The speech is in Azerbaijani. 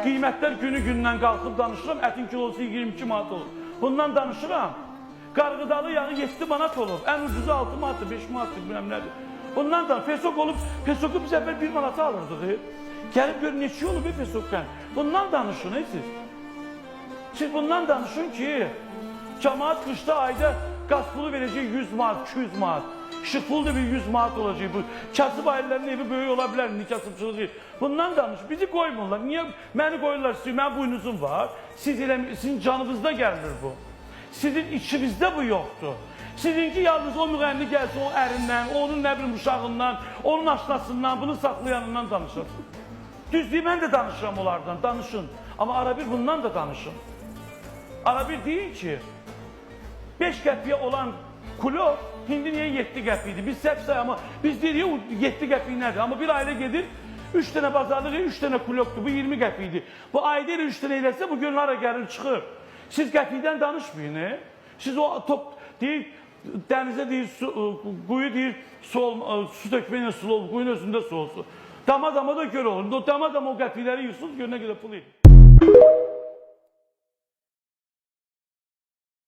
Qiymətlər günü-gündən qalxıb danışıram, ətin kilosu 22 manat olub. Bundan danışıram. Qarğıdalı yağı 7 manat olub. Ən ucuzu 6 manatdır, 5 manatdır, bilməm nədir. Bundan da fesok olub, fesoku biz əvvəl 1 manata alırdıq. Gəlib gör neçə olub fesokdan. Bundan danışın ey siz. Siz bundan danışın ki, cemaat qışda ayda qaz pulu verəcək 100 manat, 200 manat. İşıq pulu da bir 100 manat olacaq. Bu kasıb ailələrin evi böyük ola bilər, indi kasıbçılıq. Bundan danış. Bizi qoymurlar. Niyə məni qoyurlar? Siz, mənim buynuzum var. Siz elə sizin canınızda gəlmir bu. Sizin içinizdə bu yoxdur. Sizinki yalnız o müğənni gəlsin o ərindən, onun nə bilim uşağından, onun aşnasından, bunu saxlayanından danışır. Düz deyim, mən də danışıram onlardan, danışın. Amma ara bir bundan da danışın. Ara bir deyin ki, 5 qəpiyə olan kulok indi niyə 7 qəpik idi? Biz səhv say, amma biz deyirik o 7 qəpik nədir? Amma bir ailə gedir, 3 dənə bazarlıq, 3 dənə kulokdur, bu 20 qəpik idi. Bu ayda elə 3 dənə eləsə, bu gün hara gəlir çıxır. Siz qəpikdən danışmayın, e? Siz o top deyir, dənizə deyir, su, quyu deyir, su, su tökməklə sulu olur, quyunun özündə su olsun. Dama dama da göl olur. O dama dama o qəpikləri yığsın, gör nə qədər pul edir.